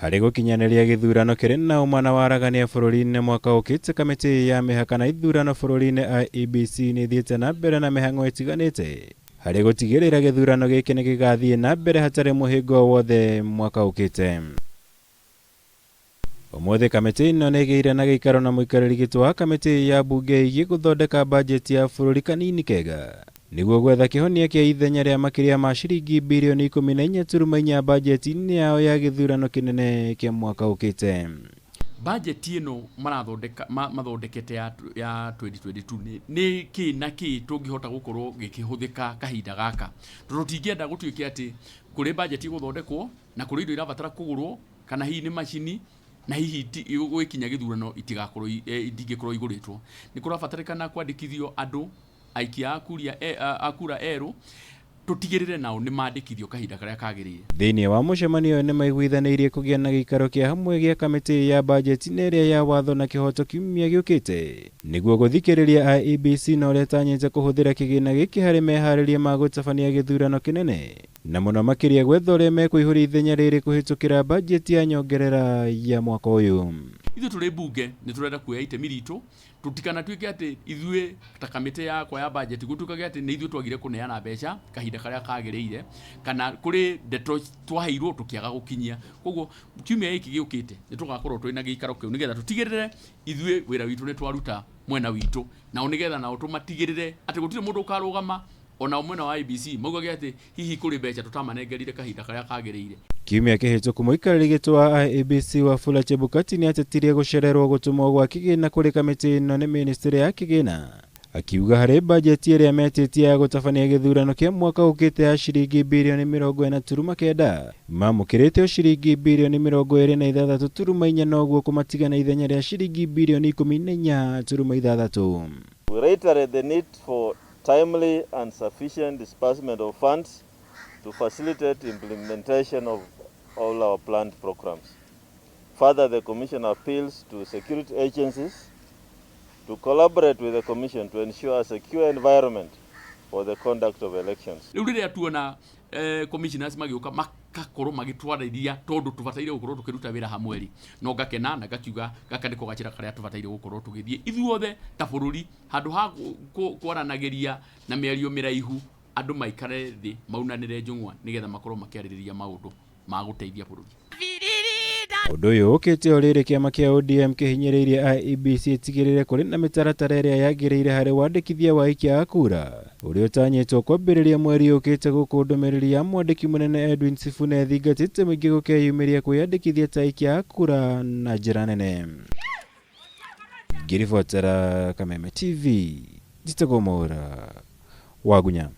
Harĩ gũkinyanĩria gĩthurano kĩrĩ na ũma na waragania bũrũri-inĩ mwaka ũkĩte, kamĩtĩ ya mĩhaka na ithurano bũrũri-inĩ IEBC nĩ ĩthiĩte na mbere na mĩhang'o ĩtiganĩte harĩ gũtigĩrĩra gĩthurano gĩkĩ nĩ gĩgathiĩ na mbere hatarĩ mũhĩnga o wothe mwaka ũkĩte. Ũmũthĩ kamĩtĩ ĩno nĩ ĩgĩire na gĩikaro na mũikarĩri gĩtĩ wa kamĩtĩ ya mbunge ĩgiĩ gũthondeka bajeti ya bũrũri kanini kega nĩguo gwetha kĩhonia kĩa ithenya rĩa makĩria ma ciringi birioni 14.4 bajeti-inĩ yao ya gĩthurano kĩnene kĩa mwaka ũkĩte. Bajeti ĩno marathondeka mathondekete ya 2022 nĩ kĩ na kĩ tũngĩhota gũkorwo gĩkĩhũthĩka kahinda gaka, tondũ tingĩenda gũtuĩke atĩ kũrĩ bajeti ĩgũthondekwo na kũrĩ indo irabatara kũgũrwo kana hihi nĩ macini na hihi gũgĩkinya gĩthurano itigakorwo itingĩkorwo igũrĩtwo. Nĩ kũrabatarĩkana kwandĩkithio andũ aikia a kura erũ, tũtigĩrĩre nao nĩ mandĩkithio kahinda karĩa kagĩrĩire. Thĩinĩ wa mũcemanio ũyũ nĩ maiguithanĩirie kũgĩa na gĩikaro kĩa hamwe gĩa kamĩtĩ ya bajeti na ĩrĩa ya watho na kĩhoto kiumia gĩũkĩte nĩguo gũthikĩrĩria IEBC na ũrĩa ĩtanyĩte kũhũthĩra kĩgĩna gĩkĩ harĩ meharĩria ma gũtabania gĩthurano kĩnene na mũno makĩria gwetha ũrĩa mekũihũria ithenya rĩrĩ kũhĩtũkĩra bajeti ya nyongerera ya mwaka ũyũ. Ithuĩ tũrĩ mbunge nĩ tũrenda kuoya itemi ritũ, tũtikanatuĩke atĩ ithuĩ ta kamĩtĩ yakwa ya bajeti gũtuĩkage atĩ nĩ ithuĩ twagire kũneana mbeca kahinda karĩa kagĩrĩire kana kũrĩ ndeto twaheirwo tũkĩaga gũkinyia. Koguo kiumia gĩkĩ gĩũkĩte nĩ tũgakorwo twĩ na gĩikaro kĩu nĩgetha tũtigĩrĩre ithuĩ wĩra witũ nĩ twaruta mwena witũ, nao nĩgetha nao tũmatigĩrĩre atĩ gũtirĩ mũndũ ũkarũgama ona mwena wa IEBC maugage atĩ hihi kũrĩ mbeca tũtamanengerire kahinda karĩa kagĩrĩire. Kiumia kĩhĩtũku mũikarĩri gĩtĩ wa IEBC Wafula Chebukati nĩ atetirie gũcererwo gũtũmwo gwa kĩgĩna kũrĩ kamĩtĩ ĩno nĩ ministry ya kĩgĩna, akiuga harĩ bajeti ĩrĩa metĩtie ya gũtabania gĩthurano kĩa mwaka ũkĩte ya ciringi birioni 40.9 mamũkĩrĩte o ciringi birioni 26.4, noguo kũmatiga na ithenya rĩa ciringi birioni 14.6. We reiterate the need for timely and sufficient disbursement of funds to facilitate implementation of all our planned programs. Further, the Commission appeals to security agencies to collaborate with the Commission to ensure a secure environment for the conduct of elections. Rĩu rĩrĩa tuona commissioners magĩũka makakorwo magĩtwarĩria tondũ tũbataire gũkorwo tũkĩruta wĩra hamwe rĩ, no ngakena na ngakiuga gaka nĩko gacĩra karĩa tũbataire gũkorwo tũgĩthiĩ ithuothe ta bũrũri, handũ ha kwaranagĩria na mĩario mĩraihu, andũ maikare thĩ maunanĩre njũng'wa nĩgetha makorwo makĩarĩrĩria maũndũ ma gũteithia bũrũri. Ũndũ ũyũ ũkĩte o rĩrĩ kĩama kĩa ODM kĩhinyĩrĩirie IEBC ĩtigĩrĩre kũrĩ na mĩtaratara ĩrĩa yagĩrĩire harĩ wandĩkithia wa aikia a kura ũrĩa ũtanyĩtwo kwambĩrĩria mweri ũkĩte, gũkũ ndũmĩrĩri ya mwandĩki mũnene Edwin Sifuna ĩthingatĩte mũingĩ gũkeyumĩria kwĩyandĩkithia ta aikia a kura na njĩra nene. Ngĩribotera Kameme TV, njĩtagwo Mwaũra Wagunya.